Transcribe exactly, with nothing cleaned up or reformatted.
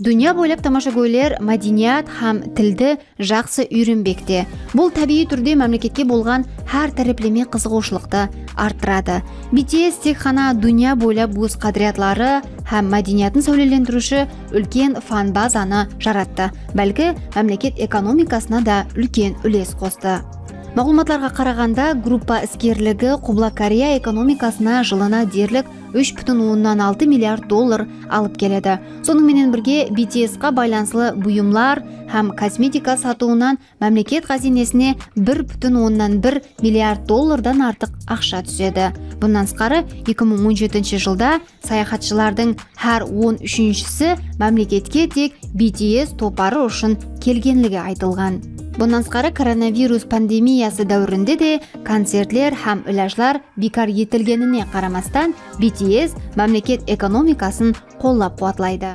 Dúnya boylap tamashagóyler mádeniyat hám tildi jaqsı úyrenbekte. Bul tábiyiy túrde mámleketke bolǵan hár tárepleme qızıǵıwshılıqtı arttıradı. B T S tek ǵana dúnya boylap óz qádiriyatları hám mádeniyatın sáwlelendiriwshi úlken fan bazanı jarattı, bálki mámleket ekonomikasına da úlken úles qostı. Maǵlıwmatlarǵa qaraǵanda, gruppa iskerligi Qubla Koreya ekonomikasına jılına derlik úsh pútin onnan altı milliard dollar alıp keledi. Sonıń menen birge, B T S qa baylanıslı buyımlar hám kosmetika satıwınan mámleket ǵáziynesine bir pútin onnan bir milliard dollardan artıq aqsha túsedi. Bunnan tısqarı, eki mıń on jetinshi jılda sayaxatshılardıń hár on úshinshisi mámleketke tek B T S toparı ushın kelgenligi aytılǵan. Bunnan tısqarı, koronavirus pandemiyası dáwirinde de koncertler hám ilajlar biykar etilgenine qaramastan, B T S mámleket ekonomikasın qollap-quwatlaydı.